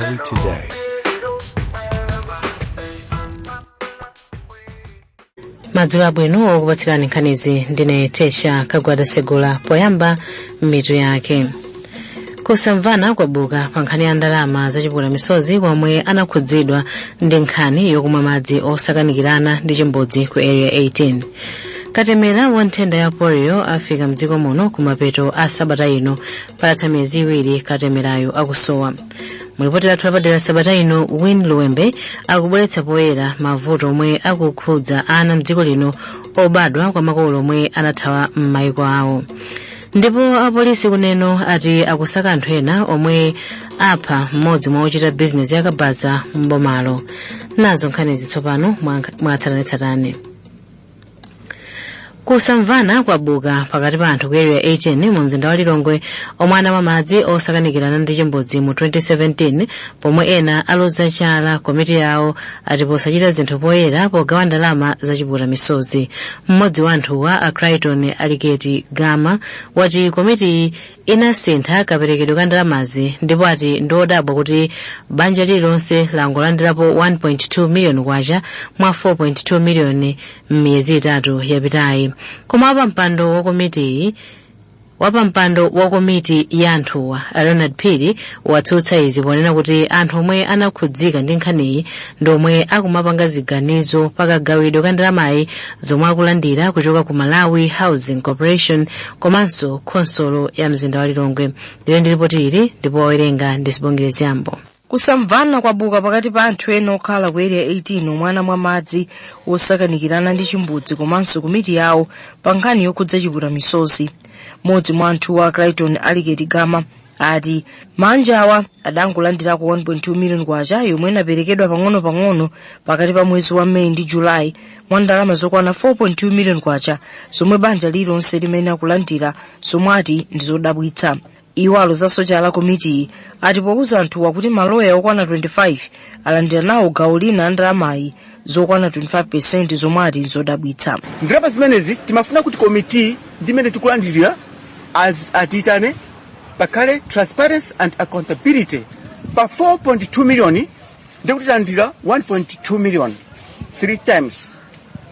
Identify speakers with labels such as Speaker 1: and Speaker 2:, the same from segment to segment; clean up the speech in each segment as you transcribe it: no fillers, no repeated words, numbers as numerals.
Speaker 1: Malawi Today.
Speaker 2: Madzulo abwino. Okupatsirani nkhanizi ndine Tesha Kagwada Segula. Poyamba, mitu yake. Kusamvana kwabuka pa nkhani ya ndalama zachipula misozi komwe anakhudzidwa ndi nkhani yokumwa madzi osakanikirana ndi chimbudzi ku Area 18. Katemera wa nthenda ya polio afika mdziko muno kumapeto a sabata ino, patatha miyezi 2 katemerayo akusowa. Mulipoti lathu lapadera sabata ino, Win Luwembe akubweretsa poyera mavuto omwe akukhudza ana mdziko lino obadwa kwa makolo omwe anathawa m'mayiko awo. Ndipo apolisi kuneno ati akusaka anthu ena omwe apha mmodzi mwa ochita bizinesi yakabaza m'bomalo. Nazo nkhanizi tsopano mwatsatanetsatane. Kusamvana kwabuka pakati pa anthu ku Area 18 mu mzinda wa Lilongwe omwe anamwa madzi osakanikirana ndi chimbudzi mu 2017, pomwe ena aloza chala komiti yawo ati posachita zinthu poyera pogawa ndalama zachiputa misozi. Mmodzi wa anthuwa, a Crichton Aliketi Gama, wati komiti inasintha kaperekedwe ka ndalamazi, ndipo ati ndiodabwa kuti banja lililonse langolandirapo 1.2 miliyoni kwacha mwa 4.2 miliyoni m'miyezi 3 yapitayi. Koma wapampando wa komiti ya anthuwa, Leonard Phiri, watsutsa izi ponena kuti anthu omwe anakhudzika ndi nkhaniyi ndi omwe akumapanga ziganizo pakagawidwe ka ndalamayi zomwe akulandira kuchoka ku Malawi Housing Corporation komanso khonsolo ya mzinda wa Lilongwe. Ndilo ndi ripoti ili, ndipo wawerenga ndi Sibongile Ziyambo.
Speaker 3: Kusamvana kwabuka pakati pa anthu ena okhala ku Area 18 omwe anamwa madzi osakanikirana ndi chimbudzi komanso komiti yawo pa nkhani yokhudza chiputa misozi. Mmodzi mwa anthuwa, Crichton Aliketi Gama, ati manja awa adangolandirako 1.2 million kwacha yomwe inaperekedwa pang'ono-pang'ono pakati pa mwezi wa Meyi ndi Julayi mwa ndalama zokwana 4.2 million kwacha zomwe banja lililonse limene akulandira, zomwe ati ndi zodabwitsa. Iwo alozanso chala komitiyi ati powuza anthuwa kuti maloya okwana 25 alandira nawo gawo lina la ndalamayi zokwana 25%, zomwe ati nzodabwitsa.
Speaker 4: Ndalama zimenezi timafuna kuti komiti ndimene tikulandirira atiyitane, pakhale transparency and accountability. Pa 4.2 million ndikuti talandira 1.2 million, three times,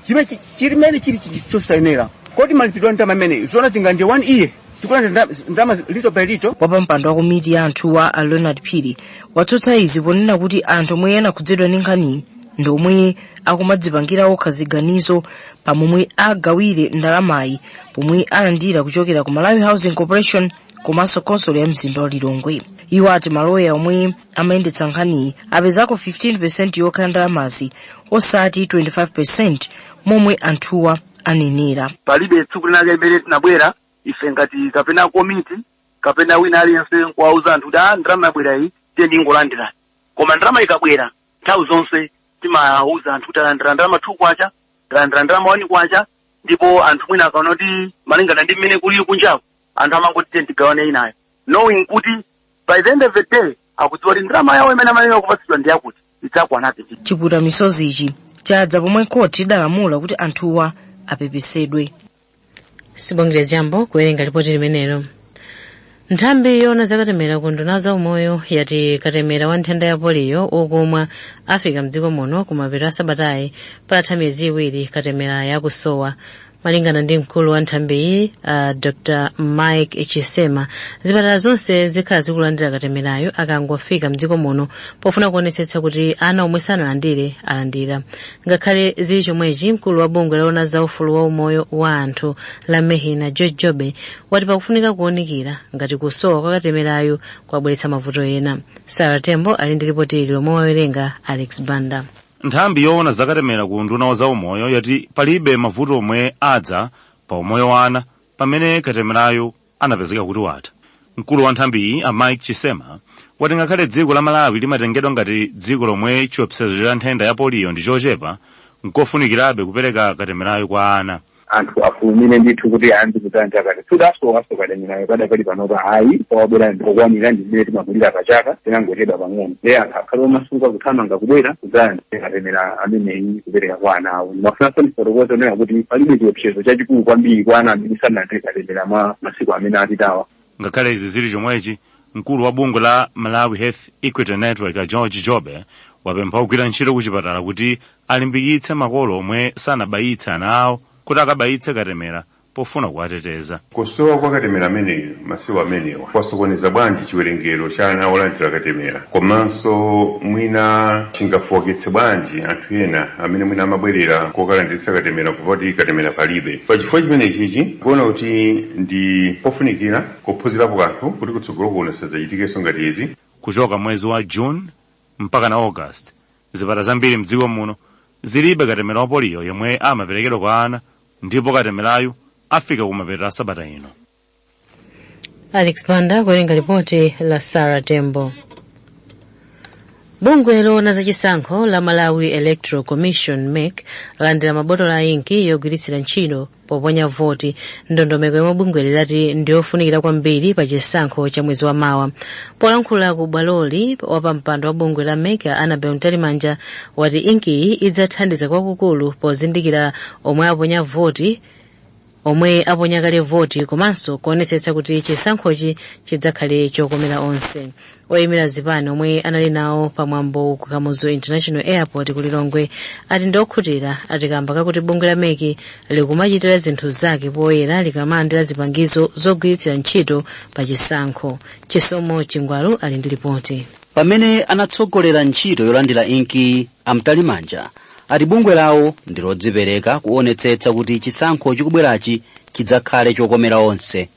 Speaker 4: chimene chilimene chili chosayenera. Kodi malipidwe a ndalama imene zoona tingandiye one year tikulandira ndalama little by little?
Speaker 3: Wapampando wa komiti ya anthuwa, a Leonard Phiri, watsutsa izi ponena kuti anthu omwe anakhudzidwa ndi nkhaniyi ndi omwe akumadzipangira okha ziganizo pamomwe agawire ndalamayi pomwe alandira kuchokera ku Malawi Housing Corporation komanso khonsolo ya mzinda wa Lilongwe. Iwo ati maloya omwe amayendetsa nkhaniyi apezako 15% yokha ya ndalamazi, osati 25% momwe anthuwa anenera.
Speaker 5: Palibe tsiku linake limene tinabwera ife ngati kapena komiti kapena wina aliyense nkuwauza anthu kuti ndalama yabwera iyi, tiye ndingolandirani. Koma ndalama ikabwera, nthawi zonse timawuza anthu kuti alandira ndalama 2 kwacha, talandira ndalama 1 kwacha. Ndipo anthu mwina akaona kuti malingana ndi mmene kulili kunjaku, anthu amangoti tiye tigawane inayo, knowing kuti by the end of the day akudziwa kuti ndalama yawo imene amayenera kupatsidwa ndi yakuti idzakwanabe.
Speaker 3: Chiputa misozi ichi chadza pomwe khoti idalamula kuti anthuwa apepesedwe.
Speaker 2: Sibongile Ziyambo kuwerenga ripoti limenelo. Nthambi yoona zakatemera ku nduna za umoyo yati katemera wa nthenda ya poliyo okumwa afika mdziko muno kumapeto a sabatayi, patatha miyezi 2 katemera yakusowa. Malingana ndi mkulu wa nthambiyi, Dr Mike Chisema, zipatala zonse zikhala zikulandira katemerayo akangofika mdziko muno, pofuna kuonetsetsa kuti ana omwe sanalandire alandira. Ngakhale zili chomwechi, mkulu wa bungwe loona za ufulu wa umoyo wa anthu la Mehina, George Jobe, wati pakufunika kuwunikira ngati kusowa kwa katemerayo kwabweretsa mavuto ena. Sarah Tembo ali ndi ripoti ili lomwe wawerenga Alex Banda.
Speaker 6: Nthambi yoona zakatemera ku nduna wa zaumoyo yati palibe mavuto omwe adza pa umoyo wa ana pamene katemerayo anapezeka kuti watha. Mkulu wa nthambiyi, a Mike Chisema, wati ngakhale dziko la Malawi limatengedwa ngati dziko lomwe chiopsezo cha nthenda ya poliyo ndi chochepa, nkofunikirabe kupereka katemerayo kwa ana.
Speaker 7: Anthu afulumire ndithu kuti ayambe kudzanja kale. Sudasowaso katemerayo padakali panopa, ayi. Pawabwera ndokwanira ndi zimene timagulira pachaka, tinangochedwa pang'ono. Ndiye anthu akhale omasuka kuthamanga kubwera kudzanja katemera ameneyi kupereka kwa ana awo. Ndimafunanso ndifotokoze kunena kuti palibe chiopsezo chachikulu kwambiri kwa ana amene sanalandire katemera mwa masiku amene apitawa.
Speaker 6: Ngakhale izi zili chomwechi, Mkulu wa bungwe la Malawi Health Equity Network a George Jobe wapempha ogwira ntchito ku chipatala kuti alimbikitse makolo omwe sanabayitse ana awo kuti akabayitse katemera pofuna kuwateteza.
Speaker 1: Kusowa kwa katemera ameneyo masiku amenewa kwasokoneza bwanji chiwerengero cha ana olandira katemera, komanso mwina chingafowoketse bwanji anthu ena amene mwina amabwerera kokalandiritsa katemera kuva kuti katemera palibe? Pachifukwa chimenechichi kuona kuti ndi pofunikira kuphunzirapo kanthu kuti kutsogolo kuno sadzachitikenso ngati izi.
Speaker 6: Kuchoka mwezi wa June mpaka na August, zipatala zambiri mdziko muno zilibe katemera wa poliyo yomwe amaperekedwa kwa ana, ndipo katemerayu afika kumapeto a sabata ino.
Speaker 2: Alex Banda kuwerenga ripoti la Sarah Tembo. Bungwe loona zachisankho la Malawi Electoral Commission, MEC, lalandira mabotolo a inki yogwiritsira ntchito poponya voti, ndondomeko yomwe bungwe lilati ndiyofunikira kwambiri pa chisankho cha mwezi wa mawa. Polankhula ku bwaloli, wapampando wa bungwe la MEC Annabel Mtalimanja wati inkiyi idzathandiza kwakukulu pozindikira omwe aponya voti, omwe aponya kale voti, komanso kuonetsetsa kuti chisankhochi chidzakhale chokomera onse. Oyimira zipani omwe anali nawo pamwambo ku Kamuzu International Airport ku Lilongwe ati ndi okhutira, ati kamba kakuti bungwe la MEC likumachitira zinthu zake poyera likamalandira zipangizo zogwiritsira ntchito pa chisankho. Chisomo Chingwalu ali ndi ripoti.
Speaker 8: Pamene anatsogolera ntchito yolandira inki, aMtalimanja ati bungwe lawo ndi lodzipereka kuonetsetsa kuti chisankho chikubwerachi chidzakhale chokomera onse.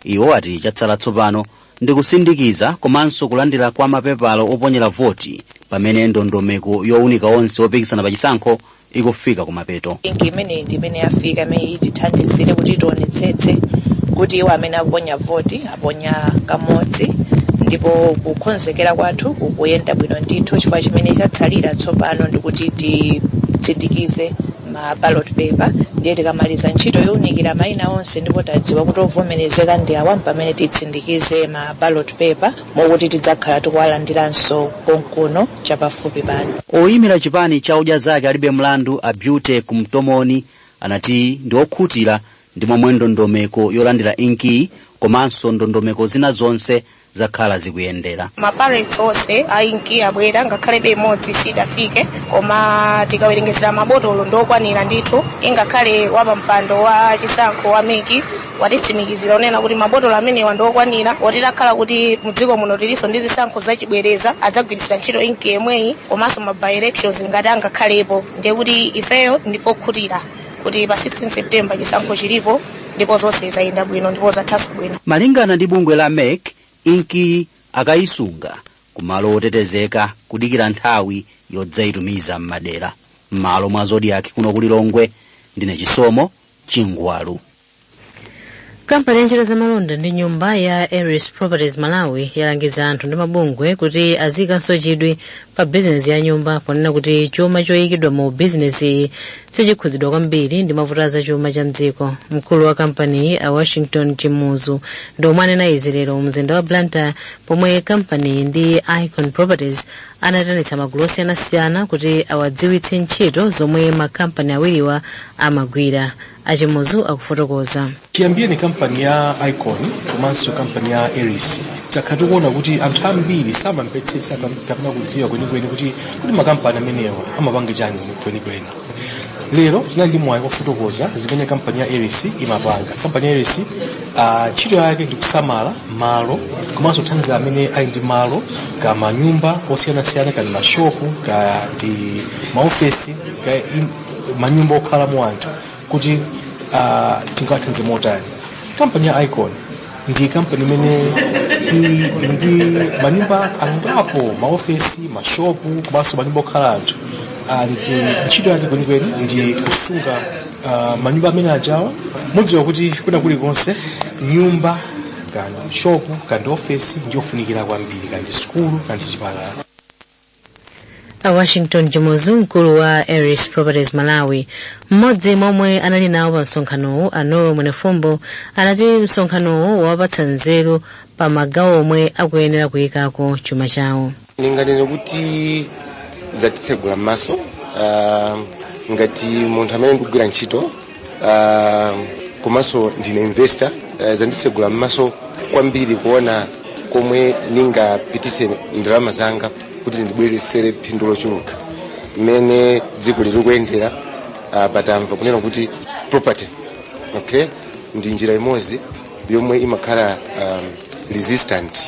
Speaker 8: Iwo ati chatsala tsopano ndi kusindikiza komanso kulandira kwa mapepala oponyera voti, pamene ndondomeko yowunika onse opikisana pa chisankho ikufika kumapeto.
Speaker 9: Inki imeneyi ndi imene yafika imene itithandizire kuti tionetsetse kuti iwo amene akuponya voti aponya kamodzi, ndipo kukonzekera kwathu kukuyenda bwino ndithu, chifukwa chimene chatsalira tsopano ndikuti titsindikize ma ballot paper. Ndiye tikamaliza ntchito yowunikira mayina onse ndipo tadziwa kuti ovomerezeka ndi awa, pamene titsindikize ma ballot paper, mokuti tidzakhala tikuwalandiranso konkuno chapafupi pano.
Speaker 8: Oyimira chipani cha Odya Zake Alibe Mlandu a Beauty Kumtomoni anati ndi okhutira ndi momwe ndondomeko yolandira inki komanso ndondomeko zina zonse zakhala zikuyendera.
Speaker 10: Ma pallets onse a inki abwera, ngakhalebe imodzi sidafike, koma tikawerengezera mabotolo ndokwanira ndithu. Ingakhale wapampando wa chisankho wa MEC watitsimikizira unena kuti mabotolo amenewa ndokwanira, otitakhala kuti mudziko muno tilinso ndi zisankho zachibwereza adzagwiritsa ntchito inki yemweyi, komanso ma by elections ngati angakhalepo. Ndiye kuti ifeyo ndife okhutira kuti pa 16 September chisankho chilipo ndipo zonse zayenda bwino ndipo zathanso bwino.
Speaker 8: Malingana ndi bungwe la MEC, inki akayisunga kumalo otetezeka kudikira nthawi yodzayitumiza m'madera. M'malo mwa Zodiak kuno kulilongwe, ndine Chisomo Chingwalu.
Speaker 2: Kampani ya ntchito zamalonda ndi nyumba ya Aris Properties Malawi yalangiza anthu ndi mabungwe kuti azikanso chidwi pa bizinesi ya nyumba, ponena kuti chuma choyikidwa mu bizinesi iyi sichikhudzidwa kwambiri ndi mavuto za chuma cha mdziko. Mkulu wa kampaniyi a Washington Chimuzu ndi omwe anena izi lero mu mzinda wa Blantyre, pomwe kampaniyi ndi Icon Properties anayitanitsa magulu osiyanasiyana kuti awadziwitse ntchito zomwe makampani awiriwa amagwira. Achimuzu akufotokoza.
Speaker 11: Chiyambire kampani ya Icon komanso kampani ya Aris, takhala tikuona kuti anthu ambiri samamvetsetsa kapena kudziwa kwenikweni kuti makampani amenewa amapanga chani kwenikweni. Lero tinali ndi mwayi wofotokoza zimene kampani ya Aris imapanga. Kampani ya Aris, ntchito yake ndi kusamala malo komanso kuthandiza amene ali ndi malo ka manyumba osiyanasiyana, kani mashopu, ka ndi maofesi, ka manyumba okhalamo anthu, kuti tingawathandize motani. Kampani ya Icon ndi kampani imene ndi manyumba angapo, maofesi, mashopu komanso manyumba okhala anthu. Ndi ntchito yake kwenikweni ndi kusunga manyumba amene ajawa. Mudziwa kuti kuna kulikonse nyumba kandi shopu kandi ofesi ndiyofunikira kwambiri, kandi sukulu kandi chipatala.
Speaker 2: A Washington Chimuzu, mkulu wa Aris Properties Malawi. Mmodzi momwe anali nawo pa msonkhanowu, Anolo Mwenefumbo, anati msonkhanowu wawapatsa nzeru pa magawo omwe akuyenera kuyikako chuma chawo.
Speaker 12: Ndinganene kuti zatitsegula m'maso. Ngati munthu amene ndikugwira ntchito komanso ndine investor, zanditsegula m'maso kwambiri kuona Komwe ningapitise ndalama zanga kuti zindibweresere phindu lochuluka mmene dziko liri kuyendera. Patamva kunena kuti property, okay, ndi njira imodzi yomwe imakhala resistant,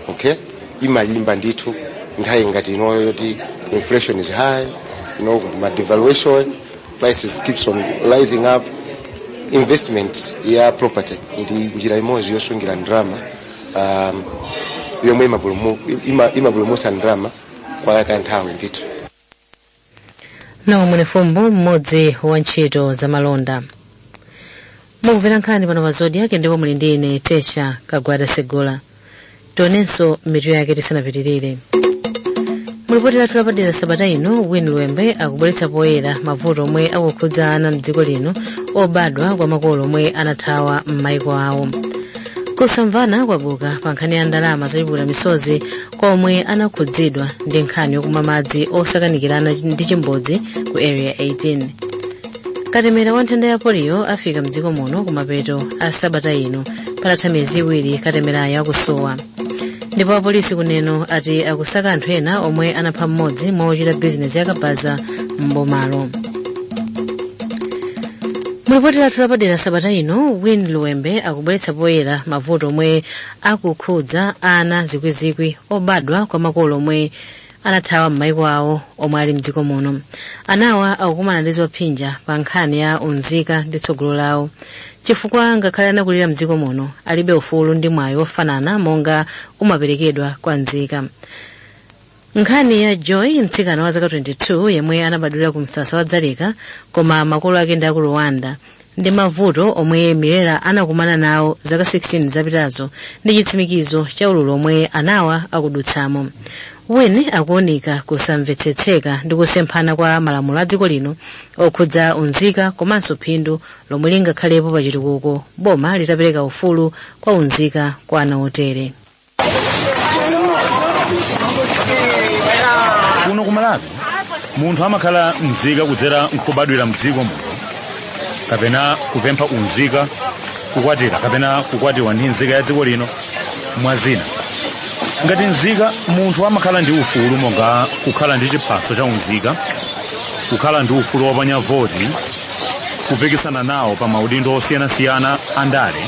Speaker 12: okay, imalimba ndithu nthawi ngati inoyo yoti inflation is high, ma devaluation, prices keeps on rising up. Investment ya property ndi njira imodzi yosungira ndalama yomwe imapulumutsa ndalama kwa kanthawi ndithu.
Speaker 2: Nawo Mwenefumbo, mmodzi wa ntchito zamalonda. Mukumvera nkhani pano pa Zodiak, ndipo muli ndi ine, Tesha Kagwada Segula. Tionenso mitu yake tisanapitirire. Mulipoti lathu lapadera sabata ino, Win Lwembe akubweretsa poyera mavuto omwe akukhudza ana mdziko lino obadwa kwa makolo omwe anathawa m'maiko awo. Kusamvana kwabuka pa nkhani ya ndalama zochipukira misozi kwa omwe anakhudzidwa ndi nkhani yokumwa madzi osakanikirana ndi chimbudzi ku Area 18. Katemera wa nthenda ya polio afika mdziko muno kumapeto a sabata ino, patatha miyezi 2 katemerayo akusowa. Ndipo apolisi kuneno ati akusaka anthu ena omwe anapha mmodzi mwa ochita bizinesi yakabaza m'bomalo. Mulipoti lathu lapadera sabata ino, Win Luwembe akubweretsa poyera mavuto omwe akukhudza ana zikwizikwi obadwa kwa makolo omwe anathawa m'maiko awo omwe ali mdziko muno. Anawa akukumana ndi zophinja pa nkhani ya unzika ndi tsogolo lawo, chifukwa ngakhale anakulira mdziko muno, alibe ufulu ndi mwayi wofanana monga umaperekedwa kwa nzika. Nkhani ya Joy, mtsikana wa zaka 22 yemwe anabadwira ku msasa wa Dzaleka koma makolo ake ndi aku Rwanda, ndi mavuto omwe Mirera anakumana nawo zaka 16 zapitazo, ndi chitsimikizo cha ululu omwe anawa akudutsamo. Win akuoneka kusamvetsetseka ndi kusemphana kwa malamulo a dziko lino okhudza unzika komanso phindu lomwe lingakhalepo pa chitukuko boma litapereka ufulu kwa unzika kwa ana otere.
Speaker 6: Kuno ku Malawi munthu amakhala mzika kudzera nkubadwira mdziko muno, kapena kupempha unzika, kukwatira kapena kukwatiwa ndi nzika ya dziko lino, mwa zina. Ngati nzika, munthu amakhala ndi ufulu monga kukhala ndi chiphaso cha unzika, kukhala ndi ufulu woponya voti, kupikisana nawo pa maudindo osiyanasiyana a ndale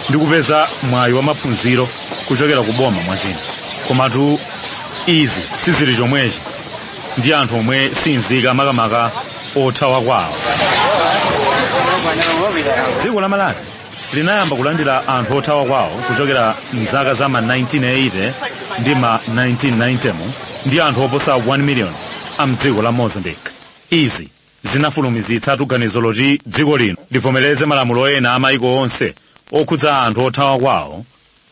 Speaker 6: ndi kupeza mwayi wa maphunziro kuchokera ku boma, mwa zina. Komatu izi sizili chomwechi ndi anthu omwe si nzika, makamaka othawa kwawo. Dziko la Malawi linayamba kulandira anthu othawa kwawo kuchokera mzaka za ma 1980 ndi ma 1990 mu ndi anthu oposa 1 million a mdziko la Mozambique. Izi zinafulumizitsa ganizo loti dziko lino livomereze malamulo ena a maiko onse okhudza anthu othawa kwawo,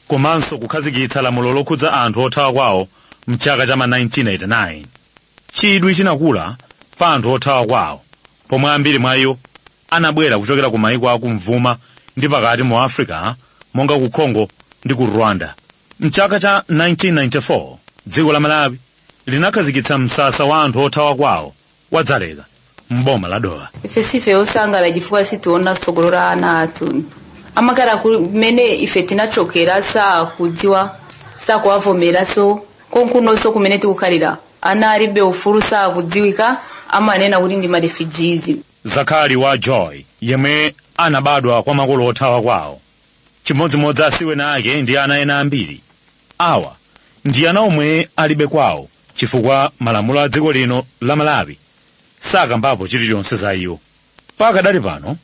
Speaker 6: komanso kukhazikitsa lamulo lokhudza anthu othawa kwawo mchaka cha ma 1989. Chidwi chinakula pa anthu othawa kwawo, pomwe ambiri mwa iwo anabwera kuchokera ku maiko akumvuma ndi pakati mu Africa, monga ku Congo ndi ku Rwanda. Mchaka cha 1994 dziko la Malawi linakhazikitsa msasa wa anthu othawa kwawo wa Dzaleka mboma la Dowa.
Speaker 13: Ife sife osangala chifukwa sitiona tsogolo la ana athu. Amakhala kumene ife tinachokera sakudziwa, sakuwavomeranso. Konkunonso kumene tikukhalira ana alibe ufulu, sakudziwika, amanena kuti ndi ma refugees.
Speaker 6: Zakali wa Joy, yemwe anabadwa kwa makolo othawa kwawo, chimodzimodzi asiwena ake ndi ana ena ambiri. Awa ndi ana omwe alibe kwawo, chifukwa malamulo a dziko lino la Malawi sakambapo chilichonse za iwo. Pakadali pano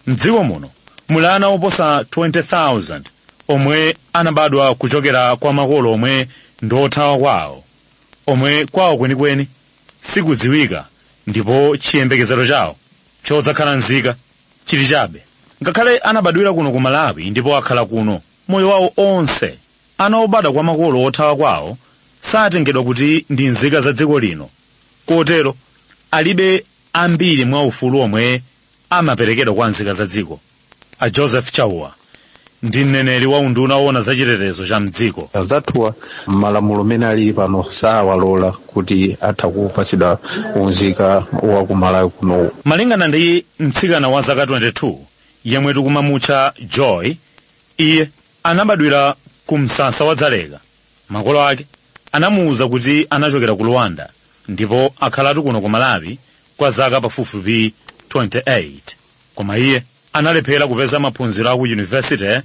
Speaker 6: mdziko muno muli ana oposa 20,000 omwe anabadwa kuchokera kwa makolo omwe ndi othawa kwawo, omwe kwawo kwenikweni sikudziwika, ndipo chiyembekezero chawo chodzakhala nzika chili chabe. Ngakhale anabadwira kuno ku Malawi ndipo akhala kuno moyo wawo onse, ana obadwa kwa makolo othawa kwawo satengedwa kuti ndi nzika za dziko lino, kotero alibe ambiri mwa ufulu omwe amaperekedwa kwa nzika za dziko. A Joseph Chauwa ndi mneneri wa unduna owona za chitetezo cha mdziko.
Speaker 14: Anzathuwa malamulo mene alili pano sawalola kuti atha kupatsidwa unzika wa ku Malawi kuno.
Speaker 6: Malingana ndi mtsikana wa zaka 22 yemwe tikumamutcha Joy, iye anabadwira ku msasa wa Dzaleka, makolo ake anamuwuza kuti anachokera ku Rwanda ndipo akhalatu kuno ku Malawi kwa zaka pafupifupi 28. Koma iye analephera kupeza maphunziro aku yunivesite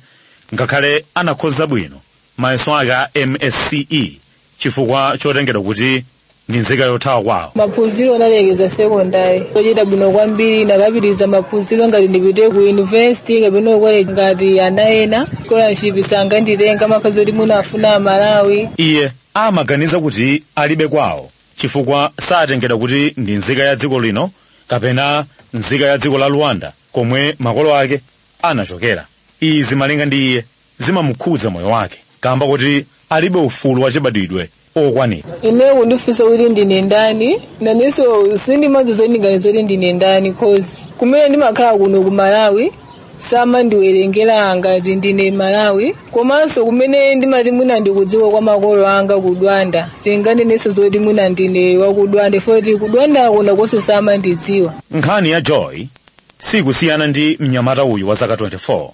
Speaker 6: ngakhale anakhoza bwino mayeso ake a MSCE chifukwa chotengedwa kuti ndi nzika yothawa kwawo.
Speaker 15: Maphunziro analekeza sekondari, ochita bwino kwambiri, ndakapitiriza maphunziro ngati ndipite ku yunivesiti kapena college ngati ana ena. Scholarship sanganditenga makhazi oti munafuna Malawi.
Speaker 6: Iye amaganiza kuti alibe kwawo chifukwa satengedwa kuti ndi nzika ya dziko lino kapena nzika ya dziko la Rwanda komwe makolo ake anachokera. Izi malinga ndi iye zimamukhudza moyo wake kamba kuti alibe ufulu wachibadwidwe okwanira.
Speaker 15: Ine kundifunsa kuti ndine ndani, nanenso sindimadziwa zoti ndinganiza kuti ndine ndani, cause kumene ndimakhala kuno ku Malawi samandiwerengera ngati ndine Malawi, komanso kumene ndimati mwina ndikudziwa kwa makolo anga ku Rwanda singanenenso zoti mwina ndine wa ku Rwanda foti ku Rwanda kuno konso samandidziwa.
Speaker 6: Nkhani ya Joy sikusiyana ndi mnyamata uyu wa zaka 24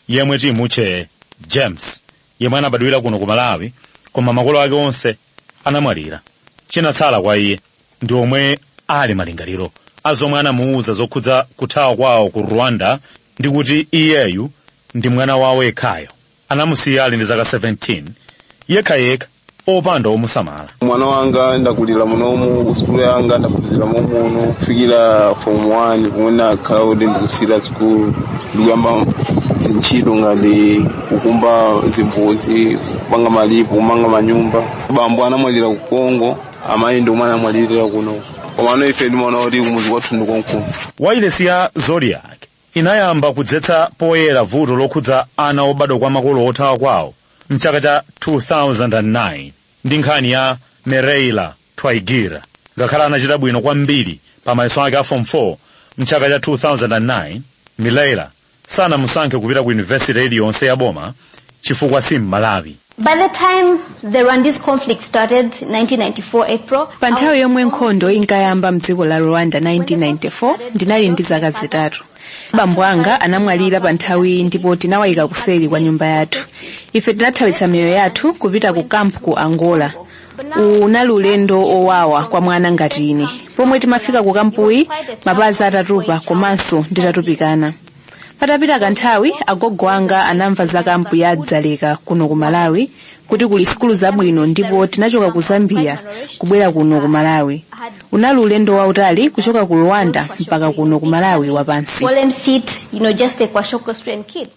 Speaker 6: yemwe timutche James, yemwe anabadwira kuno ku Malawi koma makolo ake onse anamwalira. Chinatsala kwa iye ndi omwe ali malingaliro azomwe anamuwuza zokhudza kuthawa kwawo ku Rwanda ndi kuti iyeyu ndi mwana wawo yekhayo. Anamusiya ali ndi zaka 17 yekhayekha opanda omusamala.
Speaker 16: Mwana wanga ndakulira munomu, kusukulu yanga ndaphunzira momuno kufikira form 1 kumene nakhala kuti ndikusira sukulu ndikuyamba zintchito ngati kukumba zimbudzi, kupanga malipo, kumanga manyumba. Bambo anamwalira ku Congo, amayi ndi omwe anamwalirira kuno, koma ano ife timaona kuti kumuzi kwathu ndi konkuno.
Speaker 6: Wailesi ya Zodiak inayamba kudzetsa poyera vuto lokhudza ana obadwa kwa makolo othawa kwawo mchaka cha 2009 ndi nkhani ya Mereila Twigira. Ngakhale anachita bwino kwambiri pa mayeso ake a form 4 mchaka cha 2009, Mireila sanamusankhe kupita ku yunivesiti iliyonse ya boma chifukwa si Mmalawi.
Speaker 17: By the time the Rwandese conflict started, 1994 April,
Speaker 9: pa nthawi yomwe nkhondo inkayamba mdziko la Rwanda 1994, ndinali ndi zaka 3. Bambo anga anamwalira pa nthawi ndipo tinawayika kuseri kwa nyumba yathu. Ife tinathawitsa miyoyo yathu kupita ku kampu ku Angola. Unali ulendo owawa kwa mwana ngati ine. Pomwe timafika ku kampuyi, mapazi atatupa komanso nditatupikana. Patapita kanthawi, agogo anga anamva za kampu ya Dzaleka kuno ku Malawi kuti kuli sukulu zabwino ndipo tinachoka ku Zambia kubwera kuno ku Malawi. Unali ulendo wautali kuchoka ku Rwanda mpaka kuno ku Malawi wapansi.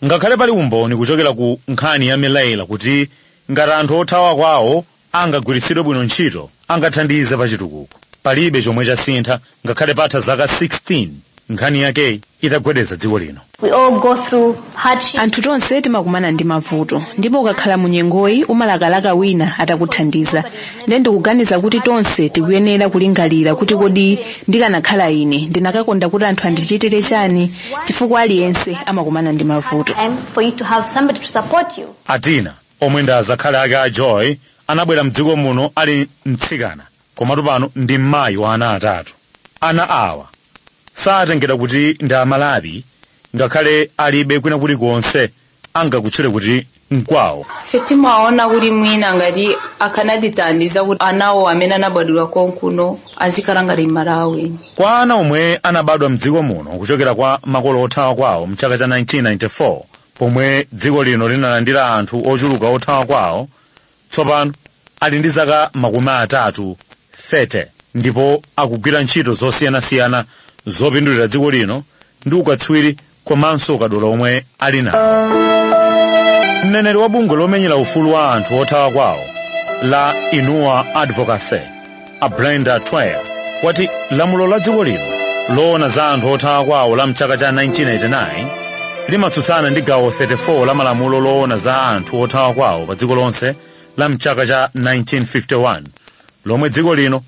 Speaker 6: Ngakhale pali umboni kuchokera ku nkhani ya Mireila kuti ngati anthu othawa kwawo angagwiritsidwe bwino ntchito angathandize pa chitukuko, palibe chomwe chasintha ngakhale patha zaka 16 nkhani yake itagwedeza dziko lino.
Speaker 9: Anthu tonse timakumana ndi mavuto ndipo ukakhala mu nyengoyi umalakalaka wina atakuthandiza. Ndiye ndikuganiza kuti tonse tikuyenera kulingalira kuti kodi ndikanakhala ine ndinakakonda kuti anthu andichitire chani, chifukwa aliyense amakumana ndi mavuto.
Speaker 6: Atina omwe ndi azakhale ake a Joy anabwera mdziko muno ali mtsikana, komatu pano ndi mayi wa ana 3. Ana awa satengedwa kuti ndi Amalawi ngakhale alibe kwina kulikonse angakutchule kuti nkwawo.
Speaker 13: Ife timaona kuti mwina ngati akanatithandiza kuti anawo amene anabadwira konkuno azikhala ngati Malawi.
Speaker 6: Kwa ana omwe anabadwa mdziko muno kuchokera kwa makolo othawa kwawo mchaka cha 1994 pomwe dziko lino linalandira anthu ochuluka othawa kwawo, tsopano ali ndi zaka 30 ndipo akugwira ntchito zosiyanasiyana zopindulira dziko lino ndi ukatswiri komanso ukadaulo omwe ali nawo. Mneneri wa bungwe lomenyera ufulu wa anthu othawa kwawo la Inua Advocacy, a Brenda Twire, wati lamulo la dziko lino loona za anthu othawa kwawo la mchaka cha 1989 limatsutsana ndi gawo 34 la malamulo loona za anthu othawa kwawo pa dziko lonse la mchaka cha 1951 lomwe dziko lino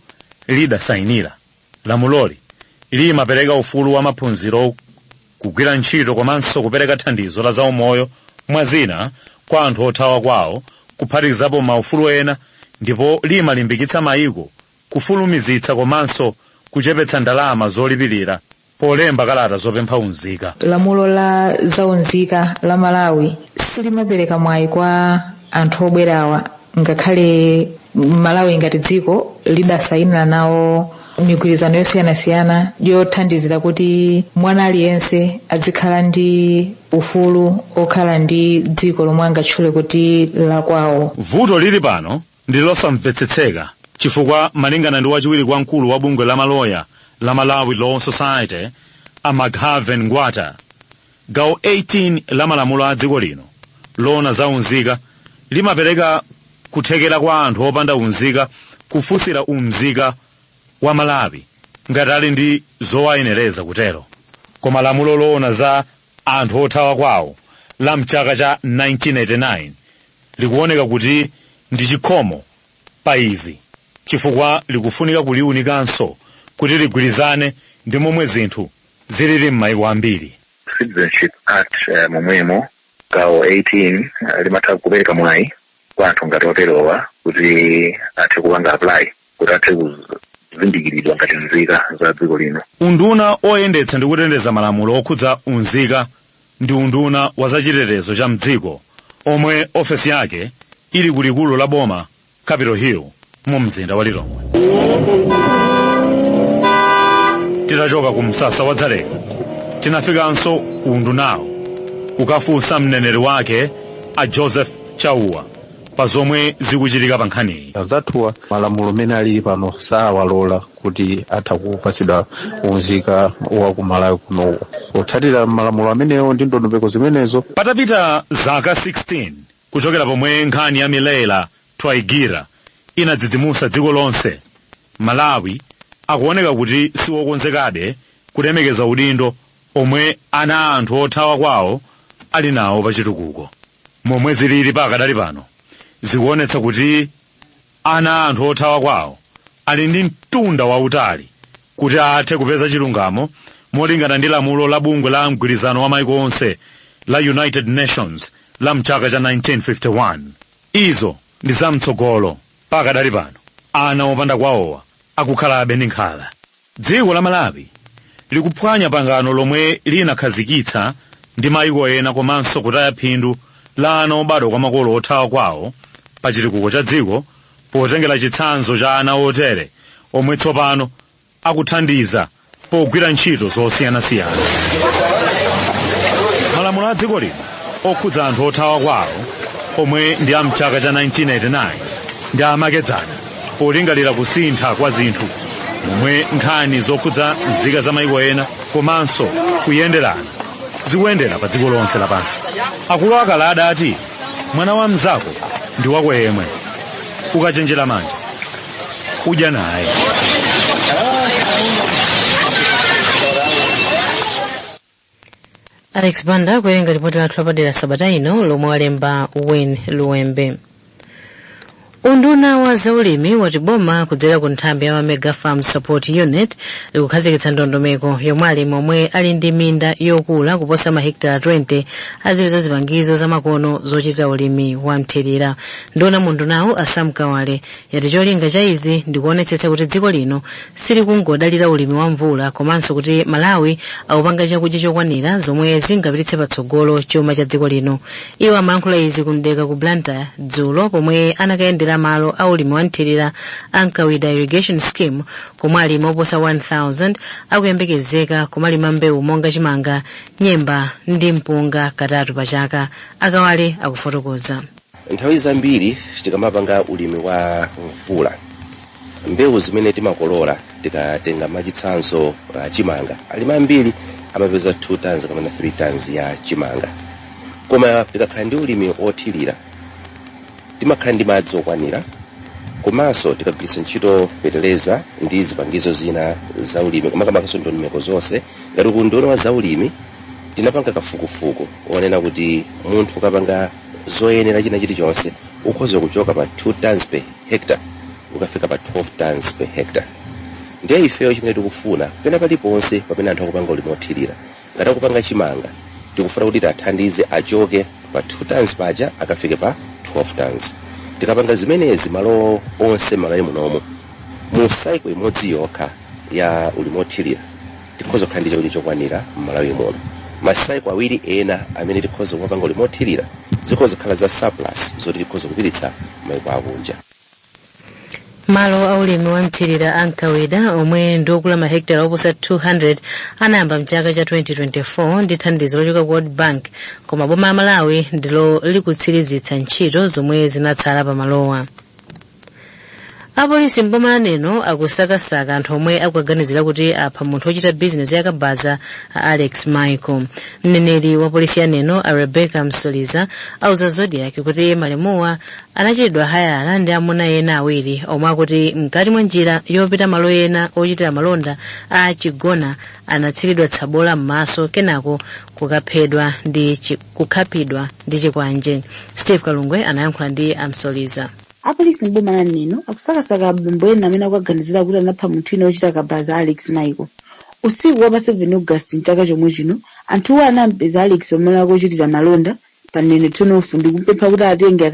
Speaker 6: lidasayinira. Lamuloli limapereka ufulu wa maphunziro, kugwira ntchito komanso kupereka thandizo la zaumoyo mwa zina kwa anthu othawa kwawo, kuphatikizapo maufulu ena, ndipo limalimbikitsa mayiko kufulumizitsa komanso kuchepetsa ndalama zolipirira polemba kalata zopempha unzika.
Speaker 18: Lamulo la zaunzika la Malawi silimapereka mwayi kwa Anthu obwerawa, ngakhale Malawi ngati dziko lidasayinira nawo migwirizano yosiyanasiyana yothandizira kuti mwana aliyense azikhala ndi ufulu okhala ndi dziko lomwe angatchule kuti lakwawo.
Speaker 6: Vuto lili pano ndi losamvetsetseka, chifukwa malingana ndi wachiwiri kwa mkulu wa bungwe la maloya la Malawi Law Society, a McHaven Ngwata, gawo 18 la malamulo a dziko lino lona za unzika limapereka kuthekera kwa anthu opanda unzika kufunsira unzika wa Malawi ngati ali ndi zowayenereza kutero. Koma lamulo loona za anthu othawa kwawo la mchaka cha 1989 likuoneka kuti ndi chikhomo pa izi, chifukwa likufunika kuliunikanso kuti ligwirizane ndi momwe zinthu zilili m'mayiko ambiri.
Speaker 7: Citizenship Act momwemo gawo 18 limatha kupereka mwayi kwa anthu ngati oterowa kuti athe kupanga apply kuti athe kuzindikiridwa ngati nzika za dziko lino.
Speaker 6: Unduna oyendetsa ndi kutendeza malamulo okhudza unzika ndi unduna wa zachitetezo cha mdziko, omwe ofesi yake ili kulikulu la boma, Capitol Hill, mu mzinda wa Lilongwe. Titachoka ku msasa wa Dzaleka, tinafikanso ku undunawo kukafunsa mneneri wake a Joseph Chauwa pa zomwe zikuchitika pa nkhaniyi.
Speaker 14: Azathuwa malamulo mene alili pano sawalola kuti atha kupatsidwa unzika wa ku Malawi kuno potsatira malamulo amenewo ndi ndondomeko zimenezo.
Speaker 6: Patapita zaka 16 kuchokera pomwe nkhani ya Milela Twaigira inadzidzimutsa dziko lonse, Malawi akuoneka kuti siwokonzekabe kulemekeza udindo omwe ana a anthu othawa kwawo ali nawo pachitukuko. Momwe zilili pakadali pano zikuonetsa kuti ana a anthu othawa kwawo ali ndi mtunda wautali kuti athe kupeza chilungamo molingana ndi lamulo la bungwe la mgwirizano wa maiko onse la United Nations la mchaka cha 1951. Izo ndi zamtsogolo. Pakadali pano ana opanda kwawowa akukhalabe ndi nkhala. Dziko la Malawi likuphwanya pangano lomwe linakhazikitsa ndi maiko ena komanso kutaya phindu la ana obadwa kwa makolo othawa kwawo pa chitukuko cha dziko, potengera chitsanzo cha ana otere omwe tsopano akuthandiza pogwira ntchito zosiyanasiyana. Malamulo a dziko lino okhudza anthu othawa kwawo, omwe ndi a mchaka cha 1989, ndi amakedzana polingalira kusintha kwa zinthu momwe nkhani zokhudza nzika za maiko ena komanso kuyenderana zikuyendera pa dziko lonse lapansi. Akulu akale adati mwana wa mzako ndi wako yemwe, ukachenjera manja udya naye.
Speaker 2: Alex Banda kuwerenga ripoti lathu lapadera sabata ino lomwe walemba Wayne Luwembe. Unduna wa zaulimi wati boma kudzera ku nthambi ya Mega Farm Support Unit likukhazikitsa ndondomeko yomwe alimi omwe ali ndi minda yokula kuposa mahekitala 20 azipeza zipangizo zamakono zochita ulimi wa mthirira. Nduna mu undunawu a Sam Kawale yati cholinga cha izi ndikuonetsetsa kuti dziko lino silikungodalira ulimi wa mvula, komanso kuti Malawi akupanga chakudya chokwanira zomwe zingapititse patsogolo chuma cha dziko lino. Iwo amayankhula izi kumdeka ku Blantyre dzulo pomwe anakayendera malo a ulimi wa mthirira Ankawida Irrigation Scheme, komwe alimi oposa 1000 akuyembekezeka kumalima mbewu monga chimanga, nyemba ndi mpunga katatu pa chaka. Akawale akufotokoza.
Speaker 19: Nthawi zambiri tikamapanga ulimi wa mvula, mbewu zimene timakolola, tikatenga machitsanzo chimanga, alimi ambiri amapeza 2 tons kapena 3 tons ya chimanga. Koma tikakhala ndi ulimi othirira, timakhala ndi madzi okwanira, komanso tikagwiritsa ntchito feteleza ndi zipangizo zina za ulimi, makamakaso ndondomeko zonse. Ngati ku unduna wa zaulimi tinapanga kafukufuku onena kuti munthu ukapanga zoyenera china chilichonse ukhoza kuchoka pa 2 tons per hectare ukafika pa 12 tons per hectare. Ndiye ifeyo chimene tikufuna pena paliponse pamene anthu akupanga ulimi othirira, ngati akupanga chimanga, tikufuna kuti tiathandize achoke pa 2 tons paja akafike pa 12 tons. Tikapanga zimenezi malo onse Malawi munomu, mu cycle imodzi yokha ya ulimi othirira tikhoza kukhala ndi chakudya chokwanira m'Malawi muno. Ma cycle awiri ena amene tikhoza kumapanga ulimi othirira Zikhoza kukhala za surplus zoti tikhoza kupititsa maiko akunja.
Speaker 2: Malo aulimi wa mthirira ankawida, omwe ndi okula mahekitala oposa 200, anayamba mchaka cha 2024 ndi thandizo lochoka ku World Bank, koma boma la Malawi ndilo likutsirizitsa ntchito zomwe zinatsala pamalowa. Apolisi mboma la Neno akusakasaka anthu omwe akuganizira kuti apha munthu wochita bizinesi yakabaza a Alex Michael. Mneneri wa polisi ya Neno a Rebecca Msoliza auza Zodiak kuti malemuwa anachitidwa hayala ndi amuna ena awiri omwe akuti mkati mwa njira yopita malo ena ochitira malonda a Chigona anatsiridwa tsabola m'maso, kenako kukhapidwa ndi chikwanje. Steve Kalungwe anayankhula ndi amsoliza.
Speaker 20: Apolisi mboma la Neno akusakasaka abambo ena amene akuganizira kuti anapha munthu ina wochita kabaza Alex Michael usiku wa pa 7 August mchaka chomwe chino. Anthuwo anampeza Alex omwe akuchitira malonda pa Neno Turn-off ndi kumpempha kuti atenge